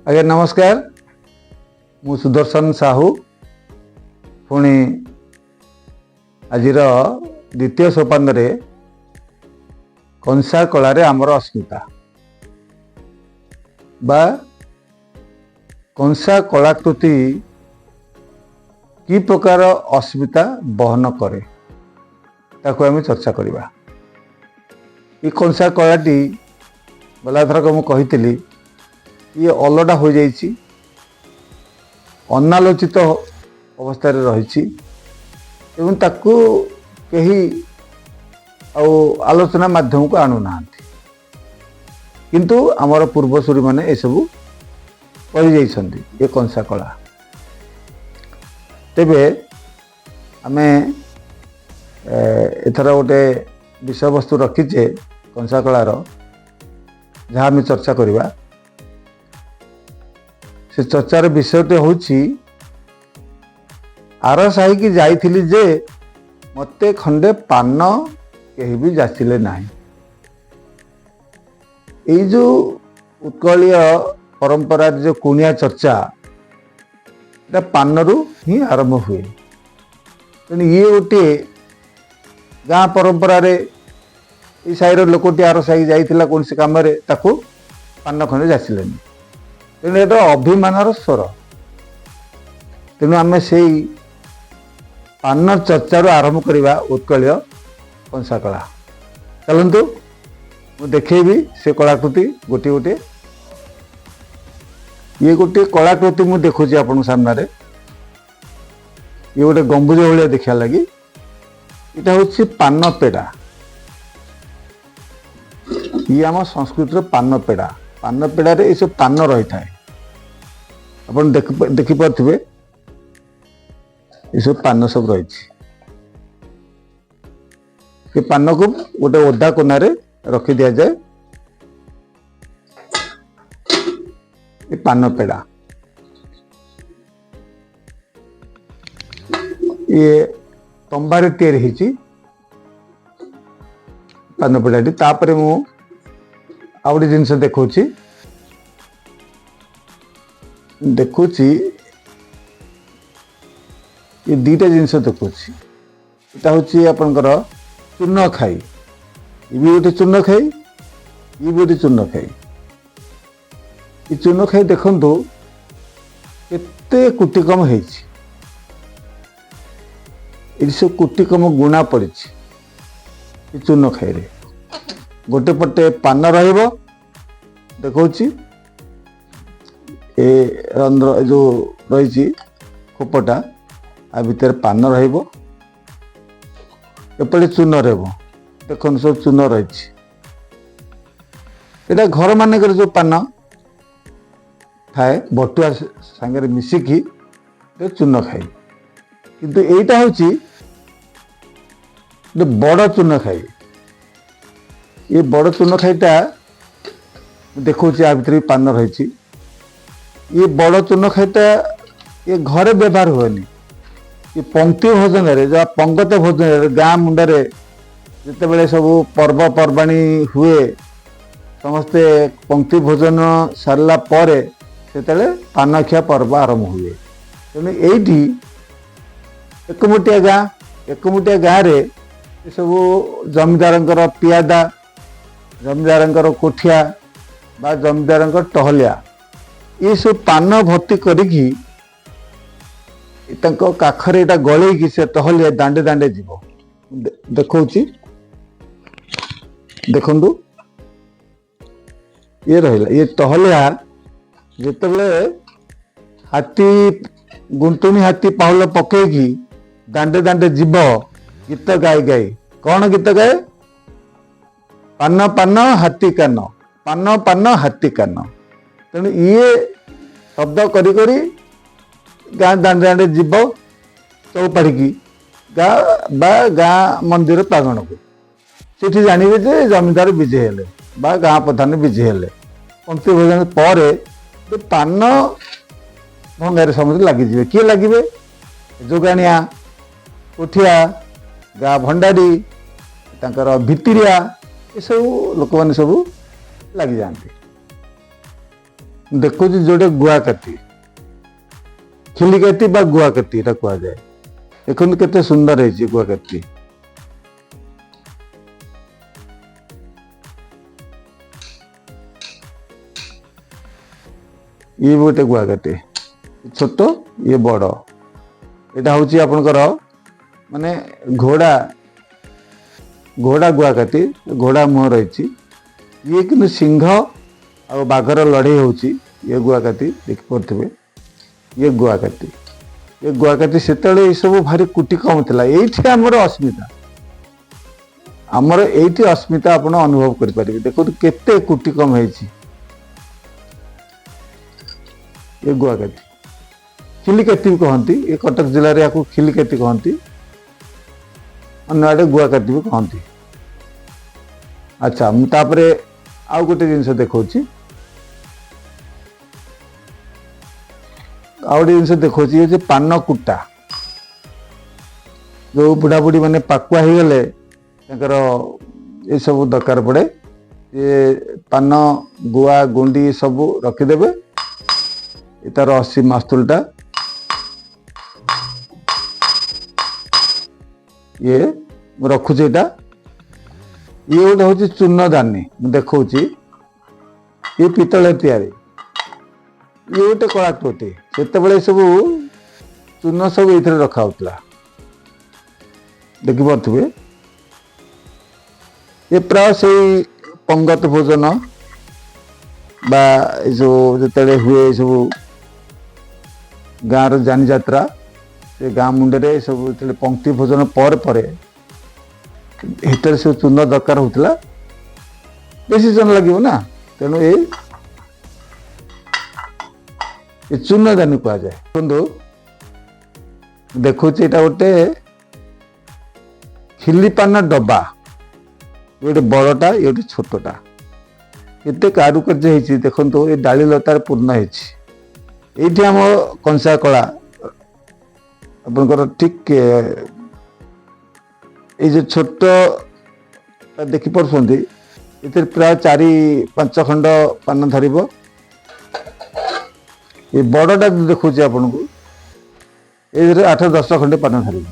ଆଜ୍ଞା ନମସ୍କାର। ମୁଁ ସୁଦର୍ଶନ ସାହୁ। ପୁଣି ଆଜିର ଦ୍ୱିତୀୟ ସୋପାନରେ କଂସା କଳାରେ ଆମର ଅସ୍ମିତା ବା କଂସା କଳାକୃତି କି ପ୍ରକାର ଅସ୍ମିତା ବହନ କରେ, ତାକୁ ଆମେ ଚର୍ଚ୍ଚା କରିବା। ଏ କଂସା କଳାଟି ଗଲାଥରକ ମୁଁ କହିଥିଲି, ଇଏ ଅଲୋଡ଼ା ହୋଇଯାଇଛି, ଅନାଲୋଚିତ ଅବସ୍ଥାରେ ରହିଛି ଏବଂ ତାକୁ କେହି ଆଉ ଆଲୋଚନା ମାଧ୍ୟମକୁ ଆଣୁନାହାନ୍ତି। କିନ୍ତୁ ଆମର ପୂର୍ବସୂରୀମାନେ ଏସବୁ କରିଯାଇଛନ୍ତି ଏ କଂସା କଳା। ତେବେ ଆମେ ଏଥର ଗୋଟେ ବିଷୟବସ୍ତୁ ରଖିଛେ କଂସା କଳାର, ଯାହା ଆମେ ଚର୍ଚ୍ଚା କରିବା। ସେ ଚର୍ଚ୍ଚାର ବିଷୟଟି ହେଉଛି, ଆର ସାହିକି ଯାଇଥିଲି ଯେ ମୋତେ ଖଣ୍ଡେ ପାନ କେହି ବି ଯାଚିଲେ ନାହିଁ। ଏଇ ଯେଉଁ ଉତ୍କଳୀୟ ପରମ୍ପରାର ଯେଉଁ କୁଣିଆ ଚର୍ଚ୍ଚା, ଏଇଟା ପାନରୁ ହିଁ ଆରମ୍ଭ ହୁଏ। ତେଣୁ ଇଏ ଗୋଟିଏ ଗାଁ ପରମ୍ପରାରେ ଏଇ ସାହିର ଲୋକଟି ଆର ସାହି ଯାଇଥିଲା କୌଣସି କାମରେ, ତାକୁ ପାନ ଖଣ୍ଡେ ଯାଚିଲେନି। ତେଣୁ ଏଇଟା ଅଭିମାନର ସ୍ୱର। ତେଣୁ ଆମେ ସେଇ ପାନ ଚର୍ଚ୍ଚାରୁ ଆରମ୍ଭ କରିବା ଉତ୍କଳୀୟ କଂସା କଳା। ଚାଲନ୍ତୁ, ମୁଁ ଦେଖେଇବି ସେ କଳାକୃତି ଗୋଟିଏ ଗୋଟିଏ। ଇଏ ଗୋଟିଏ କଳାକୃତି ମୁଁ ଦେଖୁଛି ଆପଣଙ୍କ ସାମ୍ନାରେ। ଇଏ ଗୋଟେ ଗମ୍ବୁଜ ଭଳିଆ ଦେଖିବା ଲାଗି। ଏଇଟା ହେଉଛି ପାନ ପେଡ଼ା। ଇଏ ଆମ ସଂସ୍କୃତିର ପାନ ପେଡ଼ା। ପାନ ପେଡ଼ାରେ ଏସବୁ ପାନ ରହିଥାଏ। ଆପଣ ଦେଖିପାରୁଥିବେ, ଏସବୁ ପାନ ସବୁ ରହିଛି। ଏ ପାନକୁ ଗୋଟେ ଓଦା କୋନାରେ ରଖି ଦିଆଯାଏ। ଏ ପାନ ପେଡ଼ା ଇଏ ତମ୍ବାରେ ତିଆରି ହେଇଛି ପାନ ପେଡ଼ାଟି। ତାପରେ ମୁଁ ଆଉ ଗୋଟେ ଜିନିଷ ଦେଖଉଛି। ଦେଖୁଛି, ଏ ଦିଟା ଜିନିଷ ଦେଖୁଛି। ଏଟା ହଉଛି ଆପଣଙ୍କର ଚୂନ ଖାଇ। ଇଏ ବି ଗୋଟେ ଚୂନ ଖାଇ, ଇଏ ବି ଗୋଟେ ଚୂନ ଖାଇ। ଏ ଚୂନ ଖାଇ ଦେଖନ୍ତୁ କେତେ କୁଟିକମ ହେଇଛି। ଏଠି ସବୁ କୁଟିକମ ଗୁଣା ପଡ଼ିଛି ଏ ଚୂନ ଖାଇରେ। ଗୋଟେ ପଟେ ପାନ ରହିବ, ଦେଖଉଛି ଏ ରନ୍ଧ୍ର ଏ ଯୋଉ ରହିଛି ଖୋପଟା, ଆ ଭିତରେ ପାନ ରହିବ। ଏପଟେ ଚୂନ ରହିବ। ଦେଖନ୍ତୁ, ସବୁ ଚୂନ ରହିଛି। ଏଇଟା ଘର ମାନଙ୍କରେ ଯୋଉ ପାନ ଥାଏ, ବଟୁଆ ସାଙ୍ଗରେ ମିଶିକି ଏ ଚୂନ ଖାଇ। କିନ୍ତୁ ଏଇଟା ହଉଛି ଗୋଟେ ବଡ଼ ଚୂନ ଖାଇ। ଏ ବଡ଼ ଚୂନ ଖାଇଟା ମୁଁ ଦେଖଉଛି, ଆ ଭିତରେ ବି ପାନ ରହିଛି। ଇଏ ବଡ଼ ଚୂନ ଖାଇଟା ଇଏ ଘରେ ବ୍ୟବହାର ହୁଏନି। ଏ ପଙ୍କ୍ତି ଭୋଜନରେ, ଯାହା ପଙ୍ଗତ ଭୋଜନରେ, ଗାଁ ମୁଣ୍ଡରେ ଯେତେବେଳେ ସବୁ ପର୍ବପର୍ବାଣୀ ହୁଏ, ସମସ୍ତେ ପଙ୍କ୍ତି ଭୋଜନ ସାରିଲା ପରେ ସେତେବେଳେ ପାନ ଖିଆ ପର୍ବ ଆରମ୍ଭ ହୁଏ। ତେଣୁ ଏଇଠି ଏକମୁଟିଆ ଗାଁ, ଏକମୁଟିଆ ଗାଁରେ ଏସବୁ ଜମିଦାରଙ୍କର ପିଆଦା, ଜମିଦାରଙ୍କର କୋଠିଆ ବା ଜମିଦାରଙ୍କ ଟହଲିଆ ଏସବୁ ପାନ ଭର୍ତ୍ତି କରିକି ତାଙ୍କ କାଖରେ ଏଇଟା ଗଳେଇକି ସେ ଟହଲିଆ ଦାଣ୍ଡେ ଦାଣ୍ଡେ ଯିବ। ଦେଖଉଛି, ଦେଖନ୍ତୁ, ଇଏ ରହିଲା। ଇଏ ଟହଲିଆ ଯେତେବେଳେ ହାତୀ ଗୁଣ୍ଟୁଣି ହାତୀ ପାହୁଲ ପକେଇକି ଦାଣ୍ଡେ ଦାଣ୍ଡେ ଯିବ ଗୀତ ଗାଇ ଗାଇ। କଣ ଗୀତ ଗାଏ? ପାନ ପାନ ହାତୀ କାନ, ପାନ ପାନ ହାତୀ କାନ। ତେଣୁ ଇଏ ଶବ୍ଦ କରି କରି ଗାଁ ଦାଣ୍ଡେ ଦାଣ୍ଡେ ଯିବ ଚଉପାଢ଼ିକି ଗାଁ ବା ଗାଁ ମନ୍ଦିର ପ୍ରାଙ୍ଗଣକୁ। ସେଠି ଜାଣିବେ ଯେ ଜମିଦାର ବିଜେ ହେଲେ ବା ଗାଁ ପ୍ରଧାନ ବିଜେ ହେଲେ। ପଙ୍କ୍ତି ଭୋଜନ ପରେ ପାନ ଭଙ୍ଗାରେ ସମସ୍ତେ ଲାଗିଯିବେ। କିଏ ଲାଗିବେ? ଯୋଗାଣିଆ, କୋଠିଆ, ଗାଁ ଭଣ୍ଡାରୀ, ତାଙ୍କର ଭିତିରିଆ, ଏସବୁ ଲୋକମାନେ ସବୁ ଲାଗିଯାଆନ୍ତି। ଦେଖୁଛି ଯୋଉଟା ଗୁଆକାତି, ଖିଲିକାତି ବା ଗୁଆକାତି ଏଟା କୁହାଯାଏ। ଦେଖନ୍ତୁ କେତେ ସୁନ୍ଦର ହେଇଛି ଗୁଆକାତି। ଇଏ ବି ଗୋଟେ ଗୁଆକାତି, ଛୋଟ ଇଏ ବଡ଼। ଏଇଟା ହଉଛି ଆପଣଙ୍କର ମାନେ ଘୋଡ଼ା, ଘୋଡ଼ା ଗୁଆକାତି, ଘୋଡ଼ା ମୁହଁ ରହିଛି। ଇଏ କିନ୍ତୁ ସିଂହ ଆଉ ବାଘର ଲଢ଼େଇ ହେଉଛି। ଇଏ ଗୁଆକାତି ଦେଖିପାରୁଥିବେ, ଇଏ ଗୁଆକାତି, ଇଏ ଗୁଆକାତି। ସେତେବେଳେ ଏସବୁ ଭାରି କୁଟି କମ ଥିଲା। ଏଇଠି ଆମର ଅସ୍ମିତା, ଆମର ଏଇଠି ଅସ୍ମିତା ଆପଣ ଅନୁଭବ କରିପାରିବେ। ଦେଖନ୍ତୁ କେତେ କୁଟି କମ ହେଇଛି। ଏ ଗୁଆକାତି, ଖିଲିକାତି ବି କହନ୍ତି। ଏ କଟକ ଜିଲ୍ଲାରେ ୟାକୁ ଖିଲିକାତି କହନ୍ତି, ଅନ୍ୟ ଆଡ଼େ ଗୁଆକାତି ବି କହନ୍ତି। ଆଚ୍ଛା, ମୁଁ ତାପରେ ଆଉ ଗୋଟେ ଜିନିଷ ଦେଖାଉଛି, ଆଉ ଗୋଟେ ଜିନିଷ ଦେଖାଉଛି। ଇଏ ହେଉଛି ପାନ କୁଟା। ଯୋଉ ବୁଢ଼ାବୁଢ଼ୀ ମାନେ ପାକୁଆ ହେଇଗଲେ ତାଙ୍କର ଏସବୁ ଦରକାର ପଡ଼େ। ଇଏ ପାନ, ଗୁଆ, ଗୁଣ୍ଡି ସବୁ ରଖିଦେବେ। ଏ ତାର 80 ମାସ୍ତୁଲଟା ଇଏ ମୁଁ ରଖୁଛି ଏଇଟା। ଇଏ ଗୋଟେ ହଉଛି ଚୂର୍ଣ୍ଣଦାନୀ, ମୁଁ ଦେଖାଉଛି। ଇଏ ପିତ୍ତଳ ତିଆରି। ଇଏ ଗୋଟେ କଳାକୃତି। ସେତେବେଳେ ସବୁ ଚୂର୍ଣ୍ଣ ସବୁ ଏଇଥିରେ ରଖା ହଉଥିଲା, ଦେଖିପାରୁଥିବେ। ଏ ପ୍ରାୟ ସେଇ ପଙ୍ଗତ ଭୋଜନ ବା ଏସବୁ ଯେତେବେଳେ ହୁଏ, ଏସବୁ ଗାଁର ଯାନିଯାତ୍ରା, ସେ ଗାଁ ମୁଣ୍ଡରେ ସବୁ ଯେତେବେଳେ ପଙ୍କ୍ତି ଭୋଜନ ପରେ ପରେ ଭିତରେ ସବୁ ଚୂର୍ଣ୍ଣ ଦରକାର ହଉଥିଲା, ବେଶୀ ଚୂର୍ଣ୍ଣ ଲାଗିବ ନା, ତେଣୁ ଏ ଚୂର୍ଣ୍ଣଦାନୀ କୁହାଯାଏ। ଦେଖନ୍ତୁ, ଦେଖୁଛି ଏଇଟା ଗୋଟେ ଖିଲିପାନ ଡବା, ଗୋଟେ ବଡ଼ଟା, ଇଏ ଗୋଟେ ଛୋଟଟା। କେତେ କାରୁକାର୍ଯ୍ୟ ହେଇଛି ଦେଖନ୍ତୁ। ଏ ଡାଳି ଲତାରେ ପୂର୍ଣ୍ଣ ହେଇଛି। ଏଇଠି ଆମ କଂସା କଳା ଆପଣଙ୍କର ଠିକ। ଏଇ ଯୋଉ ଛୋଟ ଦେଖିପାରୁଛନ୍ତି, ଏଥିରେ ପ୍ରାୟ 4-5 ଖଣ୍ଡ ପାନ ଧରିବ। ଏ ବଡ଼ଟା ଦେଖୁଛି ଆପଣଙ୍କୁ, ଏଥିରେ 8-10 ଖଣ୍ଡେ ପାନ ଧରିବ।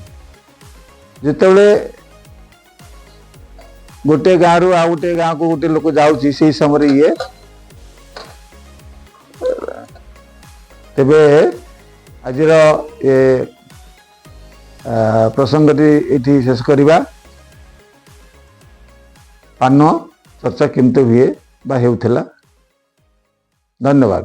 ଯେତେବେଳେ ଗୋଟେ ଗାଁରୁ ଆଉ ଗୋଟେ ଗାଁକୁ ଗୋଟେ ଲୋକ ଯାଉଛି, ସେଇ ସମୟରେ ଇଏ। ତେବେ ଆଜିର ଏ ପ୍ରସଙ୍ଗଟି ଏଇଠି ଶେଷ କରିବା। ପାନ ଚର୍ଚ୍ଚା କେମିତି ହୁଏ ବା ହେଉଥିଲା। ଧନ୍ୟବାଦ।